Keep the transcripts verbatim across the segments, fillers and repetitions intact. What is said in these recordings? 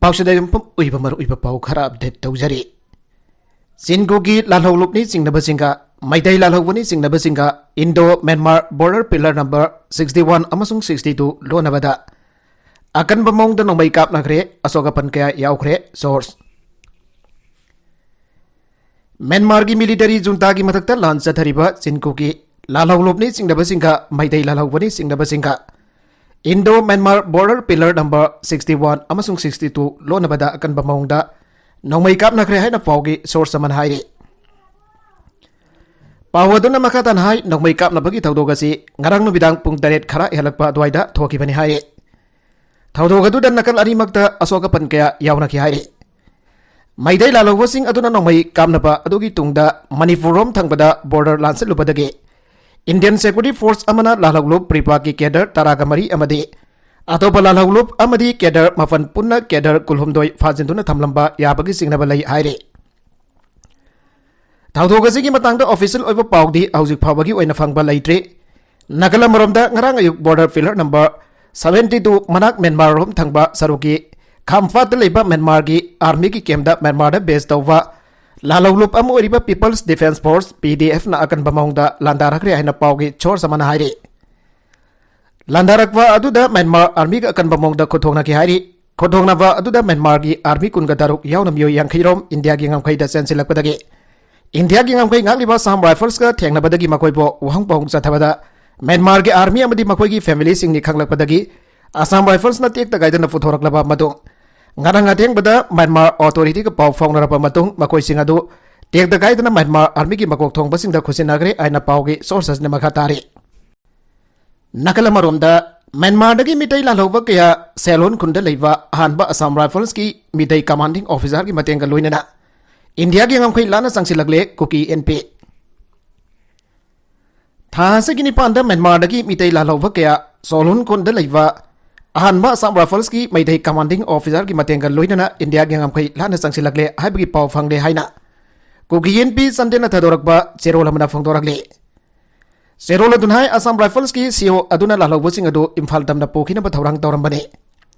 ꯄꯥꯎꯁꯤꯗ ꯌꯨꯝꯐꯝ ꯑꯣꯏꯕ ꯃꯔꯨꯑꯣꯏꯕ ꯄꯥꯎ ꯈꯔ ꯑꯞꯗꯦꯠ ꯇꯧꯖꯔꯤ꯫ ꯆꯤꯟ ꯀꯨꯀꯤ ꯂꯥꯜꯍꯧꯂꯨꯞꯅꯤ ꯆꯤꯡꯅꯕꯁꯤꯡꯒ ꯃꯩꯇꯩ ꯂꯥꯜꯍꯧꯕꯅꯤ ꯆꯤꯡꯅꯕꯁꯤꯡꯒ Indo Myanmar border pillar number sixty one ꯑꯃꯁꯨꯡ sixty two ꯂꯣꯟꯅꯕꯗ ꯑꯀꯟꯕ ꯃꯑꯣꯡꯗ ꯅꯣꯡꯃꯩ ꯀꯥꯞꯅꯈ꯭ꯔꯦ꯫ ꯑꯁꯣꯛ ꯑꯄꯟ ꯀꯌꯥ ꯌꯥꯎꯈ꯭ꯔꯦ꯫ ꯁꯣꯔꯁ: ꯃ꯭ꯌꯥꯟꯃꯥꯔꯒꯤ ꯃꯤꯂꯤꯇꯔꯤ ꯖꯨꯟꯇꯥꯒꯤ ꯃꯊꯛꯇ ꯂꯥꯟ ꯆꯠꯊꯔꯤꯕ ꯆꯤꯟ ꯀꯨꯀꯤ ꯂꯥꯜꯍꯧꯂꯨꯞꯅꯤ ꯆꯤꯡꯅꯕꯁꯤꯡꯒ ꯃꯩꯇꯩ ꯂꯥꯜꯍꯧꯕꯅꯤ ꯆꯤꯡꯅꯕꯁꯤꯡꯒ Indo Myanmar border pillar number sixty one ꯑꯃꯁꯨꯡ sixty two ꯂꯣꯟꯅꯕꯗ ꯑꯀꯟꯕ ꯃꯑꯣꯡꯗ ꯅꯣꯡꯃꯩ ꯀꯥꯞꯅꯈ꯭ꯔꯦ ꯍꯥꯏꯅ ꯄꯥꯎꯒꯤ ꯁꯣꯔꯁ ꯑꯃꯅ ꯍꯥꯏꯔꯤ꯫ ꯄꯥꯎ ꯑꯗꯨꯅ ꯃꯈꯥ ꯇꯥꯅ ꯍꯥꯏ, ꯅꯣꯡꯃꯩ ꯀꯥꯞꯅꯕꯒꯤ ꯊꯧꯗꯣꯛ ꯑꯁꯤ ꯉꯔꯥꯡ ꯅꯨꯃꯤꯗꯥꯡ ꯄꯨꯡ ꯇꯔꯦꯠ ꯈꯔ ꯍꯦꯜꯂꯛꯄ ꯑꯗꯨꯋꯥꯏꯗ ꯊꯣꯛꯈꯤꯕꯅꯤ ꯍꯥꯏꯔꯤ꯫ ꯊꯧꯗꯣꯛ ꯑꯗꯨꯗ ꯅꯥꯀꯜ ꯑꯅꯤꯃꯛꯇ ꯑꯁꯣꯛ ꯑꯄꯟ ꯀꯌꯥ ꯌꯥꯎꯅꯈꯤ ꯍꯥꯏꯔꯤ꯫ ꯃꯩꯇꯩ ꯂꯥꯜꯍꯧꯕꯁꯤꯡ ꯑꯗꯨꯅ ꯅꯣꯡꯃꯩ ꯀꯥꯞꯅꯕ ꯑꯗꯨꯒꯤ ꯇꯨꯡꯗ ꯃꯅꯤꯄꯨꯔ ꯔꯣꯝ ꯊꯪꯕꯗ ꯕꯣꯔꯗꯔ ꯂꯥꯟꯁꯤꯜꯂꯨꯕꯗꯒꯤ ꯏꯟꯗꯤꯌꯟ ꯁꯦꯀ꯭ꯌꯨꯔꯤꯇꯤ ꯐꯣꯔꯁ ꯑꯃꯅ ꯂꯥꯜꯍꯧꯂꯨꯞ ꯄ꯭ꯔꯤꯄꯥꯛꯀꯤ ꯀꯦꯗꯔ ꯇꯔꯥꯒ ꯃꯔꯤ ꯑꯃꯗꯤ ꯑꯇꯣꯞꯄ ꯂꯥꯜꯍꯧꯂꯨꯞ ꯑꯃꯗꯤ ꯀꯦꯗꯔ ꯃꯥꯄꯟ ꯄꯨꯟꯅ ꯀꯦꯗꯔ ꯀꯨꯟꯍꯨꯝꯗꯣꯏ ꯐꯥꯖꯤꯟꯗꯨꯅ ꯊꯝꯂꯝꯕ ꯌꯥꯕꯒꯤ ꯆꯤꯡꯅꯕ ꯂꯩ ꯍꯥꯏꯔꯤ꯫ ꯊꯧꯗꯣꯛ ꯑꯁꯤꯒꯤ ꯃꯇꯥꯡꯗ ꯑꯣꯐꯤꯁꯤꯌꯦꯜ ꯑꯣꯏꯕ ꯄꯥꯎꯗꯤ ꯍꯧꯖꯤꯛ ꯐꯥꯎꯕꯒꯤ ꯑꯣꯏꯅ ꯐꯪꯕ ꯂꯩꯇ꯭ꯔꯤ꯫ ꯅꯥꯀꯜ ꯑꯃꯔꯣꯝꯗ, ꯉꯔꯥꯡ ꯑꯌꯨꯛ border pillar number seventy two ꯃꯅꯥꯛ ꯃ꯭ꯌꯥꯟꯃꯥꯔ ꯔꯣꯝ ꯊꯪꯕ ꯁꯔꯨꯛꯀꯤ ꯈꯥꯝꯐꯥꯠꯇ ꯂꯩꯕ ꯃ꯭ꯌꯥꯟꯃꯥꯔꯒꯤ ꯑꯥꯔꯃꯤꯒꯤ ꯀꯦꯝꯗ ꯃ꯭ꯌꯥꯟꯃꯥꯔꯗ ꯕꯦꯁ ꯇꯧꯕ ꯂꯥꯜꯍꯧꯂꯨꯞ ꯑꯃ ꯑꯣꯏꯔꯤꯕ ꯄꯤꯄꯜꯁ ꯗꯤꯐꯦꯟꯁ ꯐꯣꯔꯁ, ꯄꯤ ꯗꯤ ꯑꯦꯐꯅ ꯑꯀꯟꯕ ꯃꯑꯣꯡꯗ ꯂꯥꯟꯗꯥꯔꯛꯈ꯭ꯔꯦ ꯍꯥꯏꯅ ꯄꯥꯎꯒꯤ ꯁꯣꯔꯁ ꯑꯃꯅ ꯍꯥꯏꯔꯤ꯫ ꯂꯥꯟꯗꯥꯔꯛꯄ ꯑꯗꯨꯗ ꯃ꯭ꯌꯥꯟꯃꯥꯔ ꯑꯥꯔꯃꯤꯒ ꯑꯀꯟꯕ ꯃꯑꯣꯡꯗ ꯈꯨꯠꯊꯣꯛꯅꯈꯤ ꯍꯥꯏꯔꯤ꯫ ꯈꯨꯠꯊꯣꯛꯅꯕ ꯑꯗꯨꯗ ꯃ꯭ꯌꯥꯟꯃꯥꯔꯒꯤ ꯑꯥꯔꯃꯤ ꯀꯨꯟꯒ ꯇꯔꯨꯛ ꯌꯥꯎꯅ ꯃꯤꯑꯣꯏ ꯌꯥꯡꯈꯩ ꯔꯣꯝ ꯏꯟꯗꯤꯌꯥꯒꯤ ꯉꯝꯈꯩꯗ ꯆꯦꯟꯁꯤꯜꯂꯛꯄꯗꯒꯤ ꯏꯟꯗꯤꯌꯥꯒꯤ ꯉꯝꯈꯩ ꯉꯥꯛꯂꯤꯕ ꯑꯁꯥꯝ ꯔꯥꯏꯐꯜꯁꯀ ꯊꯦꯡꯅꯕꯗꯒꯤ ꯃꯈꯣꯏꯕꯨ ꯋꯥꯍꯪ ꯄꯥꯎꯍꯪ ꯆꯠꯊꯕꯗ ꯃ꯭ꯌꯥꯟꯃꯥꯔꯒꯤ ꯑꯥꯔꯃꯤ ꯑꯃꯗꯤ ꯃꯈꯣꯏꯒꯤ ꯐꯦꯃꯤꯂꯤꯁꯤꯡꯅꯤ ꯈꯪꯂꯛꯄꯗꯒꯤ ꯑꯁꯥꯝ ꯔꯥꯏꯐꯜꯁꯅ ꯇꯦꯛꯇ ꯀꯥꯏꯗꯅ ꯄꯨꯊꯣꯔꯛꯂꯕ ꯃꯇꯨꯡ ꯉꯔꯥꯡ ꯑꯊꯦꯡꯕꯗ ꯃ꯭ꯌꯥꯟꯃꯥꯔ ꯑꯣꯊꯣꯔꯤꯇꯤꯒ ꯄꯥꯎ ꯐꯥꯎꯅꯔꯕ ꯃꯇꯨꯡ ꯃꯈꯣꯏꯁꯤꯡ ꯑꯗꯨ ꯇꯦꯛꯇ ꯀꯥꯏꯗꯅ ꯃ꯭ꯌꯥꯟꯃꯥꯔ ꯑꯥꯔꯃꯤꯒꯤ ꯃꯀꯣꯛ ꯊꯣꯡꯕꯁꯤꯡꯗ ꯈꯨꯠꯁꯤꯟꯅꯈ꯭ꯔꯦ ꯍꯥꯏꯅ ꯄꯥꯎꯒꯤ ꯁꯣꯔꯁ ꯑꯁꯤꯅ ꯃꯈꯥ ꯇꯥꯔꯤ꯫ ꯅꯥꯀꯜ ꯑꯃꯔꯣꯝꯗ, ꯃ꯭ꯌꯥꯟꯃꯥꯔꯗꯒꯤ ꯃꯤꯇꯩ ꯂꯥꯜꯍꯧꯕ ꯀꯌꯥ ꯁꯦꯂꯣꯟ ꯈꯨꯟꯗ ꯂꯩꯕ ꯑꯍꯥꯟꯕ ꯑꯁꯥꯝ ꯔꯥꯏꯐꯜꯁꯀꯤ ꯃꯤꯇꯩ ꯀꯃꯥꯟꯗꯤꯡ ꯑꯣꯐꯤꯁꯥꯔꯒꯤ ꯃꯇꯦꯡꯒ ꯂꯣꯏꯅꯅ ꯏꯟꯗꯤꯌꯥꯒꯤ ꯉꯝꯈꯩ ꯂꯥꯟꯅ ꯆꯪꯁꯤꯜꯂꯛꯂꯦ꯫ ꯀꯨꯀꯤ ꯑꯦꯟ ꯄꯤ꯫ ꯊꯥ ꯑꯁꯤꯒꯤ ꯅꯤꯄꯥꯟꯗ ꯃ꯭ꯌꯥꯟꯃꯥꯔꯗꯒꯤ ꯃꯤꯇꯩ ꯂꯥꯜꯍꯧꯕ ꯀꯌꯥ ꯁꯣꯂꯨꯟ ꯈꯨꯟꯗ ꯂꯩꯕ ꯑꯍꯥꯟꯕ ꯑꯁꯥꯝ ꯔꯥꯏꯐꯜꯁꯀꯤ ꯃꯩꯇꯩ ꯀꯃꯥꯟꯗꯤꯡ ꯑꯣꯐꯤꯁꯥꯔꯒꯤ ꯃꯇꯦꯡꯒ ꯂꯣꯏꯅꯅ ꯏꯟꯗꯤꯌꯥꯒꯤ ꯉꯝꯈꯩ ꯂꯥꯟꯅ ꯆꯪꯁꯤꯜꯂꯛꯂꯦ ꯍꯥꯏꯕꯒꯤ ꯄꯥꯎ ꯐꯪꯂꯦ ꯍꯥꯏꯅ ꯀꯨꯀꯤ ꯑꯦꯟ ꯄꯤ ꯆꯥꯟꯗꯦꯜꯅ ꯊꯥꯗꯣꯔꯛꯄ ꯆꯦꯔꯣꯜ ꯑꯃꯅ ꯐꯣꯡꯗꯣꯔꯛꯂꯤ꯫ ꯆꯦꯔꯣꯜ ꯑꯗꯨꯅ ꯍꯥꯏ, ꯑꯁꯥꯝ ꯔꯥꯏꯐꯜꯁꯀꯤ ꯁꯤ ꯑꯣ ꯑꯗꯨꯅ ꯂꯥꯜꯍꯧꯕꯁꯤꯡ ꯑꯗꯨ ꯏꯝꯐꯥꯜ ꯇꯝꯅ ꯄꯨꯈꯤꯅꯕ ꯊꯧꯔꯥꯡ ꯇꯧꯔꯝꯕꯅꯤ꯫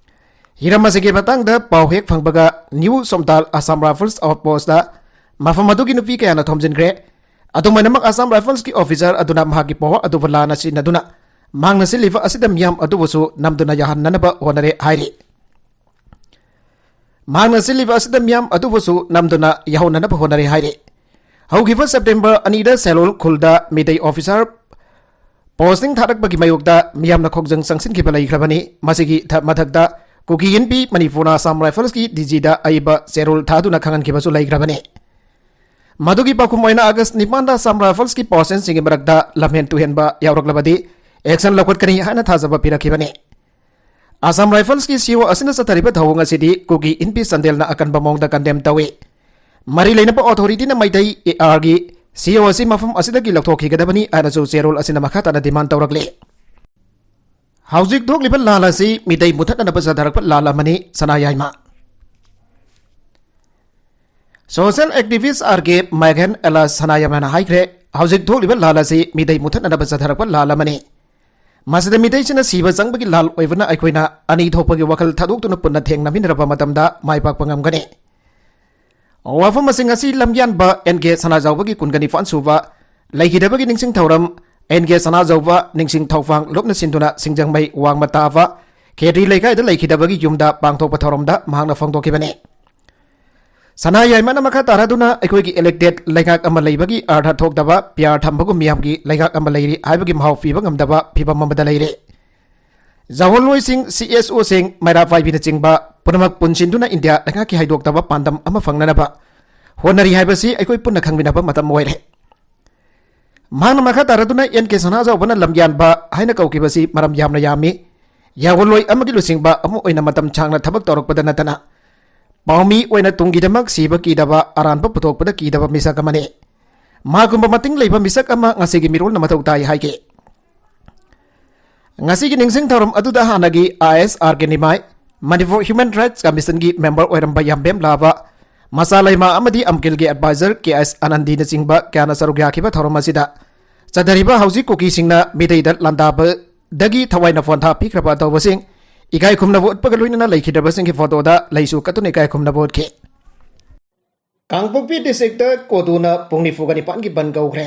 ꯍꯤꯔꯝ ꯑꯁꯤꯒꯤ ꯃꯇꯥꯡꯗ ꯄꯥꯎ ꯍꯦꯛ ꯐꯪꯕꯒ ꯅ꯭ꯌꯨ ꯁꯣꯝꯇꯥꯜ ꯑꯁꯥꯝ ꯔꯥꯏꯐꯜꯁ ꯑꯥꯎꯠꯄꯣꯁꯇ ꯃꯐꯝ ꯑꯗꯨꯒꯤ ꯅꯨꯄꯤ ꯀꯌꯥꯅ ꯊꯣꯝꯖꯤꯟꯈ꯭ꯔꯦ꯫ ꯑꯗꯨꯃꯥꯏꯅꯃꯛ ꯑꯁꯥꯝ ꯔꯥꯏꯐꯜꯁꯀꯤ ꯑꯣꯐꯤꯁꯥꯔ ꯑꯗꯨꯅ ꯃꯍꯥꯛꯀꯤ ꯄꯋꯥꯔ ꯑꯗꯨꯕꯨ ꯂꯥꯟꯅ ꯁꯤꯖꯤꯟꯅꯗꯨꯅ ꯃꯍꯥꯛꯅ ꯁꯤꯜꯂꯤꯕ ꯑꯁꯤꯗ ꯃꯤꯌꯥꯝ ꯑꯗꯨꯕꯨꯁꯨ ꯅꯝꯗꯨꯅ ꯌꯥꯍꯟꯅꯅꯕ ꯍꯣꯠꯅꯔꯦ ꯍꯥꯏꯔꯤ꯫ ꯃꯍꯥꯛꯅ ꯁꯤꯜꯂꯤꯕ ꯑꯁꯤꯗ ꯃꯤꯌꯥꯝ ꯑꯗꯨꯕꯨꯁꯨ ꯅꯝꯗꯨꯅ ꯌꯥꯍꯧꯅꯅꯕ ꯍꯣꯠꯅꯔꯦ ꯍꯥꯏꯔꯤ꯫ ꯍꯧꯈꯤꯕ ꯁꯦꯞꯇꯦꯝꯕꯔ ꯑꯅꯤꯗ ꯁꯦꯔꯣꯜ ꯈꯨꯜꯗ ꯃꯤꯇꯩ ꯑꯣꯐꯤꯁꯥꯔ ꯄꯣꯁꯇꯤꯡ ꯊꯥꯔꯛꯄꯒꯤ ꯃꯥꯌꯣꯛꯇ ꯃꯤꯌꯥꯝꯅ ꯈꯣꯡꯖꯪ ꯆꯪꯁꯤꯟꯈꯤꯕ ꯂꯩꯈ꯭ꯔꯕꯅꯤ꯫ ꯃꯁꯤꯒꯤ ꯊ-, ꯃꯊꯛꯇ ꯀꯨꯀꯤ ꯏꯟꯄꯤ ꯃꯅꯤꯄꯨꯔꯅ ꯑꯁꯥꯝ ꯔꯥꯏꯐꯜꯁꯀꯤ ꯗꯤꯖꯤꯗ ꯑꯏꯕ ꯆꯦꯔꯣꯜ ꯊꯥꯗꯨꯅ ꯈꯪꯍꯟꯈꯤꯕꯁꯨ ꯂꯩꯈ꯭ꯔꯕꯅꯤ꯫ ꯃꯗꯨꯒꯤ ꯄꯥꯎꯈꯨꯝ ꯑꯣꯏꯅ ꯑꯥꯒꯁ ꯅꯤꯄꯥꯟꯗ ꯑꯁꯥꯝ ꯔꯥꯏꯐꯜꯁꯀꯤ ꯄꯥꯔꯁꯟꯁꯤꯡꯒꯤ ꯃꯔꯛꯇ ꯂꯝꯍꯦꯟ ꯇꯨꯍꯦꯟꯕ ꯌꯥꯎꯔꯛꯂꯕꯗꯤ ꯑꯦꯛꯁꯟ ꯂꯧꯈꯠꯀꯅꯤ ꯍꯥꯏꯅ ꯊꯥꯖꯕ ꯄꯤꯔꯛꯈꯤꯕꯅꯤ꯫ ꯑꯁꯥꯝ ꯔꯥꯏꯐꯜꯁꯀꯤ ꯁꯤꯏꯑꯣ ꯑꯁꯤꯅ ꯆꯠꯊꯔꯤꯕ ꯊꯧꯑꯣꯡ ꯑꯁꯤꯗꯤ ꯀꯨꯀꯤ ꯏꯟꯄꯤ ꯆꯥꯟꯗꯦꯜꯅ ꯑꯀꯟꯕ ꯃꯑꯣꯡꯗ ꯀꯟꯗꯦꯝ ꯇꯧꯏ꯫ ꯃꯔꯤ ꯂꯩꯅꯕ ꯑꯣꯊꯣꯔꯤꯇꯤꯅ ꯃꯩꯇꯩ ꯑꯦ ꯑꯥꯔꯒꯤ ꯁꯤꯏꯑꯣ ꯑꯁꯤ ꯃꯐꯝ ꯑꯁꯤꯗꯒꯤ ꯂꯧꯊꯣꯛꯈꯤꯒꯗꯕꯅꯤ ꯍꯥꯏꯅꯁꯨ ꯆꯦꯔꯣꯜ ꯑꯁꯤꯅ ꯃꯈꯥ ꯇꯥꯅ ꯗꯤꯃꯥꯟ ꯇꯧꯔꯛꯂꯤ꯫ ꯍꯧꯖꯤꯛ ꯊꯣꯛꯂꯤꯕ ꯂꯥꯟ ꯑꯁꯤ ꯃꯤꯇꯩ ꯃꯨꯊꯠꯅꯅꯕ ꯆꯠꯊꯔꯛꯄ ꯂꯥꯟ ꯑꯃꯅꯤ, ꯁꯅꯥ ꯌꯥꯏꯃ꯫ ꯁꯣꯁꯤꯌꯦꯜ ꯑꯦꯛꯇꯤꯚꯤꯁ ꯑꯥꯔ ꯀꯦ ꯃꯦꯘꯟ ꯑꯦꯂꯥꯁ ꯁꯅꯥ ꯌꯥꯏꯃꯅ ꯍꯥꯏꯈ꯭ꯔꯦ, ꯍꯧꯖꯤꯛ ꯊꯣꯛꯂꯤꯕ ꯂꯥꯟ ꯑꯁꯤ ꯃꯤꯇꯩ ꯃꯨꯊꯠꯅꯅꯕ ꯆꯠꯊꯔꯛꯄ ꯂꯥꯟ ꯑꯃꯅꯤ꯫ ꯃꯁꯤꯗ ꯃꯤꯇꯩꯁꯤꯡꯅ ꯁꯤꯕ ꯆꯪꯕꯒꯤ ꯂꯥꯟ ꯑꯣꯏꯕꯅ ꯑꯩꯈꯣꯏꯅ ꯑꯅꯤ ꯊꯣꯛꯄꯒꯤ ꯋꯥꯈꯜ ꯊꯥꯗꯣꯛꯇꯨꯅ ꯄꯨꯟꯅ ꯊꯦꯡꯅꯃꯤꯟꯅꯔꯕ ꯃꯇꯝꯗ ꯃꯥꯏ ꯄꯥꯛꯄ ꯉꯝꯒꯅꯤ꯫ ꯋꯥꯐꯝ ꯑꯁꯤ ꯉꯁꯤ ꯂꯝꯌꯥꯟꯕ ꯑꯦꯟ ꯀꯦ ꯁꯅꯥꯖꯥꯎꯕꯒꯤ ꯀꯨꯟꯒ ꯅꯤꯄꯥꯟ ꯁꯨꯕ ꯂꯩꯈꯤꯗꯕꯒꯤ ꯅꯤꯡꯁꯤꯡ ꯊꯧꯔꯝ, ꯑꯦꯟ ꯀꯦ ꯁꯅꯥꯖꯥꯎꯕ ꯅꯤꯡꯁꯤꯡ ꯊꯧꯐꯥꯡ ꯂꯨꯞꯅ ꯁꯤꯟꯗꯨꯅ ꯁꯤꯡꯖꯃꯩ ꯋꯥꯡꯃ ꯇꯥꯕ ꯈꯦꯇ꯭ꯔꯤ ꯂꯩꯀꯥꯏꯗ ꯂꯩꯈꯤꯗꯕꯒꯤ ꯌꯨꯝꯗ ꯄꯥꯡꯊꯣꯛꯄ ꯊꯧꯔꯝꯗ ꯃꯍꯥꯛꯅ ꯐꯣꯡꯗꯣꯛꯈꯤꯕꯅꯤ꯫ ꯁꯅꯥ ꯌꯥꯏꯃꯅ ꯃꯈꯥ ꯇꯥꯔꯗꯨꯅ ꯑꯩꯈꯣꯏꯒꯤ ꯏꯂꯦꯛꯇꯦꯗ ꯂꯩꯉꯥꯛ ꯑꯃ ꯂꯩꯕꯒꯤ ꯑꯥꯔꯊ ꯊꯣꯛꯇꯕ ꯄꯤꯌꯥꯔ ꯊꯝꯕꯒꯨꯝ ꯃꯤꯌꯥꯝꯒꯤ ꯂꯩꯉꯥꯛ ꯑꯃ ꯂꯩꯔꯤ ꯍꯥꯏꯕꯒꯤ ꯃꯍꯥꯎ ꯄꯤꯕ ꯉꯝꯗꯕ ꯐꯤꯕꯝ ꯑꯃꯗ ꯂꯩꯔꯦ꯫ ꯖꯋꯥꯍꯔꯂꯣꯏꯁꯤꯡ, ꯁꯤ ꯑꯦꯁ ꯑꯣꯁꯤꯡ, ꯃꯩꯔꯥ ꯄꯥꯏꯕꯤꯅꯆꯤꯡꯕ ꯄꯨꯝꯅꯃꯛ ꯄꯨꯟꯁꯤꯟꯗꯨꯅ ꯏꯟꯗꯤꯌꯥ ꯂꯩꯉꯥꯛꯀꯤ ꯍꯥꯏꯗꯣꯛꯇꯕ ꯄꯥꯟꯗꯝ ꯑꯃ ꯐꯪꯅꯅꯕ ꯍꯣꯠꯅꯔꯤ ꯍꯥꯏꯕꯁꯤ ꯑꯩꯈꯣꯏ ꯄꯨꯟꯅ ꯈꯪꯃꯤꯟꯅꯕ ꯃꯇꯝ ꯑꯣꯏꯔꯦ꯫ ꯃꯍꯥꯛꯅ ꯃꯈꯥ ꯇꯥꯔꯗꯨꯅ ꯑꯦꯟ ꯀꯦ ꯁꯅꯥꯖꯥꯎꯕꯅ ꯂꯝꯌꯥꯟꯕ ꯍꯥꯏꯅ ꯀꯧꯈꯤꯕꯁꯤ ꯃꯔꯝ ꯌꯥꯝꯅ ꯌꯥꯝꯃꯤ꯫ ꯌꯥꯑꯣꯟꯂꯣꯏ ꯑꯃꯒꯤ ꯂꯨꯆꯤꯡꯕ ꯑꯃ ꯑꯣꯏꯅ ꯃꯇꯝ ꯁꯥꯡꯅ ꯊꯕꯛ ꯇꯧꯔꯛꯄꯗ ꯅꯠꯇꯅ ꯄꯥꯎꯃꯤ ꯑꯣꯏꯅ ꯇꯨꯡꯒꯤꯗꯃꯛ ꯁꯤꯕ ꯀꯤꯗꯕ, ꯑꯔꯥꯟꯕ ꯄꯨꯊꯣꯛꯄꯗ ꯀꯤꯗꯕ ꯃꯤꯁꯛ ꯑꯃꯅꯤ꯫ ꯃꯥꯒꯨꯝꯕ ꯃꯇꯤꯡ ꯂꯩꯕ ꯃꯤꯁꯛ ꯑꯃ ꯉꯁꯤꯒꯤ ꯃꯤꯔꯣꯜꯅ ꯃꯊꯧ ꯇꯥꯏ ꯍꯥꯏꯈꯤ꯫ ꯉꯁꯤꯒꯤ ꯅꯤꯡꯁꯤꯡ ꯊꯧꯔꯝ ꯑꯗꯨꯗ ꯍꯥꯟꯅꯒꯤ ꯑꯥꯏ ꯑꯦꯁ ꯑꯥꯔ ꯀꯦ ꯅꯤꯃꯥꯏ, ꯃꯅꯤꯄꯨꯔ ꯍ꯭ꯌꯨꯃꯦꯟ ꯔꯥꯏꯠꯁ ꯀꯃꯤꯁꯟꯒꯤ ꯃꯦꯝꯕꯔ ꯑꯣꯏꯔꯝꯕ ꯌꯥꯝꯕꯦꯝ ꯂꯥꯕ, ꯃꯆꯥ ꯂꯩꯃꯥ ꯑꯃꯗꯤ ꯑꯝꯀꯤꯜꯒꯤ ꯑꯦꯗꯚꯥꯏꯖꯔ ꯀꯦ ꯑꯦꯁ ꯑꯅꯟꯗꯤꯅꯆꯤꯡꯕ ꯀꯌꯥꯅ ꯁꯔꯨꯛ ꯌꯥꯈꯤꯕ ꯊꯧꯔꯝ ꯑꯁꯤꯗ ꯆꯠꯊꯔꯤꯕ ꯍꯧꯖꯤꯛ ꯀꯨꯀꯤꯁꯤꯡꯅ ꯃꯤꯇꯩꯗ ꯂꯥꯟꯗꯥꯕꯗꯒꯤ ꯊꯋꯥꯏ ꯅꯐꯣꯟꯊꯥ ꯄꯤꯈ꯭ꯔꯕ ꯇꯧꯕꯁꯤꯡ ꯏꯀꯥꯏ ꯈꯨꯝꯅꯕ ꯎꯠꯄꯒ ꯂꯣꯏꯅꯅ ꯂꯩꯈꯤꯗ꯭ꯔꯕꯁꯤꯡꯒꯤ ꯐꯣꯇꯣꯗ ꯂꯩꯁꯨ ꯀꯠꯇꯨꯅ ꯏꯀꯥꯏ ꯈꯨꯝꯅꯕ ꯎꯠꯈꯤ꯫ ꯀꯥꯡꯄꯣꯛꯄꯤ ꯗꯤꯁꯇ꯭ꯔꯤꯛꯇ ꯀꯣꯗꯨꯅ ꯄꯨꯡ ꯅꯤꯐꯨꯒ ꯅꯤꯄꯥꯟꯒꯤ ꯕꯟ ꯀꯧꯈ꯭ꯔꯦ꯫